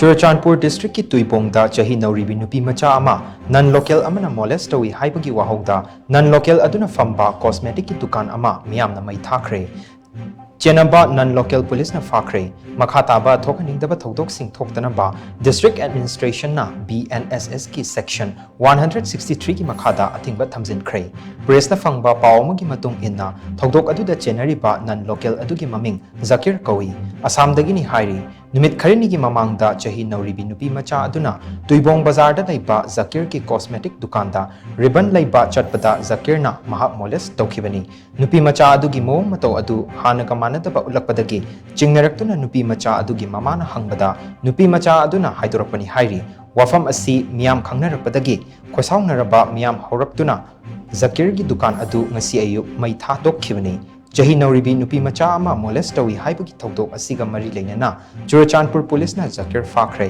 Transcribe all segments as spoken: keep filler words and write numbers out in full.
ꯆꯨꯔꯆꯥꯟꯄꯨꯔ ꯗꯤꯁꯇ꯭ꯔꯤꯛꯀꯤ ꯇꯨꯏꯕꯣꯡꯗ ꯆꯍꯤ ꯅꯧꯔꯤꯕꯤ ꯅꯨꯄꯤ ꯃꯆꯥ ꯑꯃ ꯅꯟ ꯂꯣꯀꯦꯜ ꯑꯃꯅ ꯃꯣꯂꯦꯁ ꯇꯧꯏ ꯍꯥꯏꯕꯒꯤ ꯋꯥꯍꯧꯗ ꯅꯟ ꯂꯣꯀꯦꯜ ꯑꯗꯨꯅ ꯐꯝꯕ ꯀꯣꯁꯃꯦꯇꯤꯛꯀꯤ ꯗꯨꯀꯥꯟ ꯑꯃ ꯃꯤꯌꯥꯝꯅ ꯃꯩ ꯊꯥꯈ꯭ꯔꯦ꯫ ꯆꯦꯟꯅꯕ ꯅꯟ ꯂꯣꯀꯦꯜ ꯄꯨꯂꯤꯁꯅ ꯐꯥꯈ꯭ꯔꯦ꯫ ꯃꯈꯥ ꯇꯥꯕ ꯊꯣꯛꯍꯟꯅꯤꯡꯗꯕ ꯊꯧꯗꯣꯛꯁꯤꯡ ꯊꯣꯛꯇꯅꯕ ꯗꯤꯁꯇ꯭ꯔꯤꯛ ꯑꯦꯗꯃꯤꯅꯤꯁꯇ꯭ꯔꯦꯁꯟꯅ ꯕꯤ ꯑꯦꯟ ꯑꯦꯁ ꯑꯦꯁꯀꯤ ꯁꯦꯛꯁꯟ ꯋꯥꯟ ꯍꯟꯗ꯭ꯔꯦꯠ ꯁꯤꯛꯁꯇꯤ ꯊ꯭ꯔꯤꯒꯤ ꯃꯈꯥꯗ ꯑꯊꯤꯡꯕ ꯊꯝꯖꯤꯟꯈ꯭ꯔꯦ꯫ ꯄ꯭ꯔꯦꯁꯇ ꯐꯪꯕ ꯄꯥꯎ ꯑꯃꯒꯤ ꯃꯇꯨꯡ ꯏꯟꯅ ꯊꯧꯗꯣꯛ ꯑꯗꯨꯗ ꯆꯦꯟꯅꯔꯤꯕ ꯅꯟ ꯂꯣꯀꯦꯜ ꯑꯗꯨꯒꯤ ꯃꯃꯤꯡ ꯖꯀꯤꯔ ꯀꯧꯏ꯫ ꯑꯁꯥꯝꯗꯒꯤꯅꯤ ꯍꯥꯏꯔꯤ꯫ ꯅꯨꯃꯤꯠ ꯈꯔꯅꯤꯒꯤ ꯃꯃꯥꯡꯗ ꯆꯍꯤ ꯅꯧꯔꯤꯕꯤ ꯅꯨꯄꯤ ꯃꯆꯥ ꯑꯗꯨꯅ ꯇꯨꯏꯕꯣꯡ ꯕꯖꯥꯔꯗ ꯂꯩꯕ ꯖꯀꯤꯔꯒꯤ ꯀꯣꯁꯃꯦꯇꯤꯛ ꯗꯨꯀꯥꯟꯗ ꯔꯤꯕꯟ ꯂꯩꯕ ꯆꯠꯄꯗ ꯖꯀꯤꯔꯅ ꯃꯍꯥꯛ ꯃꯣꯂꯦꯁ ꯇꯧꯈꯤꯕꯅꯤ꯫ ꯅꯨꯄꯤ ꯃꯆꯥ ꯑꯗꯨꯒꯤ ꯃꯑꯣꯡ ꯃꯇꯧ ꯑꯗꯨ ꯍꯥꯟꯅꯒ ꯃꯥꯟꯅꯗꯕ ꯎꯠꯂꯛꯄꯗꯒꯤ ꯆꯤꯡꯅꯔꯛꯇꯨꯅ ꯅꯨꯄꯤ ꯃꯆꯥ ꯑꯗꯨꯒꯤ ꯃꯃꯥꯅ ꯍꯪꯕꯗ ꯅꯨꯄꯤ ꯃꯆꯥ ꯑꯗꯨꯅ ꯍꯥꯏꯗꯣꯔꯛꯄꯅꯤ ꯍꯥꯏꯔꯤ꯫ ꯋꯥꯐꯝ ꯑꯁꯤ ꯃꯤꯌꯥꯝ ꯈꯪꯅꯔꯛꯄꯗꯒꯤ ꯈꯣꯏꯁꯥꯎꯅꯔꯕ ꯃꯤꯌꯥꯝ ꯍꯧꯔꯛꯇꯨꯅ ꯖꯀꯤꯔꯒꯤ ꯗꯨꯀꯥꯟ ꯑꯗꯨ ꯉꯁꯤ ꯑꯌꯨꯛ ꯃꯩ ꯊꯥꯗꯣꯛꯈꯤꯕꯅꯤ꯫ ꯆꯍꯤ ꯅꯧꯔꯤꯕꯤ ꯅꯨꯄꯤ ꯃꯆꯥ ꯑꯃ ꯃꯣꯂꯦꯁ ꯇꯧꯏ ꯍꯥꯏꯕꯒꯤ ꯊꯧꯗꯣꯛ ꯑꯁꯤꯒ ꯃꯔꯤ ꯂꯩꯅꯅ ꯆꯨꯔꯆꯥꯟꯄꯨꯔ ꯄꯨꯂꯤꯁꯅ ꯖꯀꯤꯔ ꯐꯥꯈ꯭ꯔꯦ꯫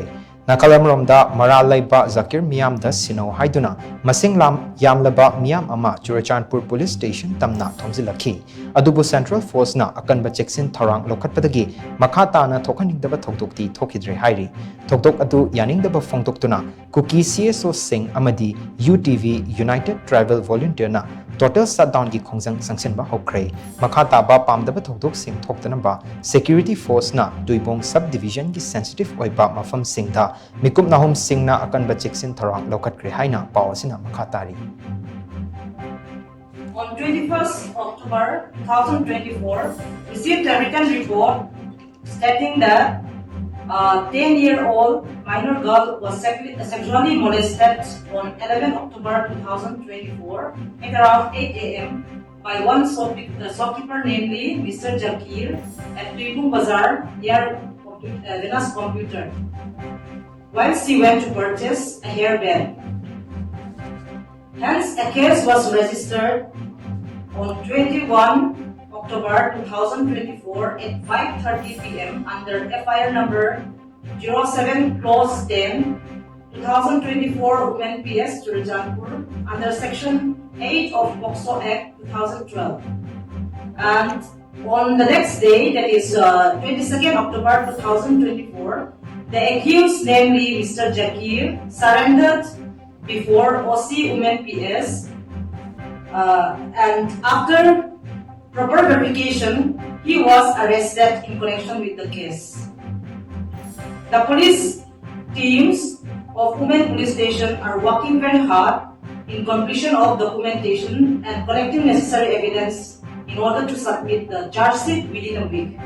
ꯅꯥꯀꯜ ꯑꯃꯔꯣꯝꯗ ꯃꯔꯥꯜ ꯂꯩꯕ ꯖꯀꯤꯔ ꯃꯤꯌꯥꯝꯗ ꯁꯤꯟꯅꯧ ꯍꯥꯏꯗꯨꯅ ꯃꯁꯤꯡ ꯂꯥꯝ-, ꯌꯥꯝꯂꯕ ꯃꯤꯌꯥꯝ ꯑꯃ ꯆꯨꯔꯆꯥꯟꯄꯨꯔ ꯄꯨꯂꯤꯁ ꯁ꯭ꯇꯦꯁꯟ ꯇꯝꯅ ꯊꯣꯝꯖꯤꯜꯂꯛꯈꯤ꯫ ꯑꯗꯨꯕꯨ ꯁꯦꯟꯇ꯭ꯔꯦꯜ ꯐꯣꯔꯁꯅ ꯑꯀꯟꯕ ꯆꯦꯛꯁꯤꯟ ꯊꯧꯔꯥꯡ ꯂꯧꯈꯠꯄꯗꯒꯤ ꯃꯈꯥ ꯇꯥꯅ ꯊꯣꯛꯍꯟꯅꯤꯡꯗꯕ ꯊꯧꯗꯣꯛꯇꯤ ꯊꯣꯛꯈꯤꯗ꯭ꯔꯦ ꯍꯥꯏꯔꯤ꯫ ꯊꯧꯗꯣꯛ ꯑꯗꯨ ꯌꯥꯅꯤꯡꯗꯕ ꯐꯣꯡꯗꯣꯛꯇꯨꯅ ꯀꯨꯀꯤ ꯁꯤ ꯑꯦꯁ ꯑꯣꯁꯤꯡ ꯑꯃꯗꯤ U T V, United Tribal Volunteerꯅ ꯇꯣꯇꯦꯜ ꯁꯠꯗꯥꯎꯟꯒꯤ ꯈꯣꯡꯖꯪ ꯆꯪꯁꯤꯟꯕ ꯍꯧꯈ꯭ꯔꯦ꯫ ꯃꯈꯥ ꯇꯥꯕ ꯄꯥꯝꯗꯕ ꯊꯧꯗꯣꯛꯁꯤꯡ ꯊꯣꯛꯇꯅꯕ ꯁꯦꯀ꯭ꯌꯨꯔꯤꯇꯤ ꯐꯣꯔꯁꯅ ꯇꯨꯏꯕꯣꯡ ꯁꯕ ꯗꯤꯚꯤꯖꯟꯒꯤ ꯁꯦꯟꯁꯤꯇꯤꯚ ꯑꯣꯏꯕ ꯃꯐꯝꯁꯤꯡꯗ ꯃꯤꯀꯨꯞ ꯅꯥꯍꯨꯝꯁꯤꯡꯅ ꯑꯀꯟꯕ ꯆꯦꯛꯁꯤꯟ ꯊꯧꯔꯥꯡ ꯂꯧꯈꯠꯈ꯭ꯔꯦ ꯍꯥꯏꯅ ꯄꯥꯎ ꯑꯁꯤꯅ ꯃꯈꯥ ꯇꯥꯔꯤ꯫ On twenty-first October two thousand twenty-four, received a written report stating that a ten-year-old minor girl was sexually molested on eleven October two thousand twenty-four at around eight a m by one shopkeeper, namely Mister Jakir, at Tuibong Bazar near Venus Computer, while she went to purchase a hairband. Hence, a case was registered on twenty-one October two thousand twenty-four at five thirty p m under F I R number zero seven clause ten, two thousand twenty-four Women P S Churachandpur, under section eight of POCSO Act two thousand twelve. And On the next day, that is uh, twenty-second October two thousand twenty-four, the accused, namely Mister Jakir, surrendered before O C Women P S, uh, and after proper verification, he was arrested in connection with the case. The police teams of Women Police Station are working very hard in completion of documentation and collecting necessary evidence in order to submit the charge sheet within a week.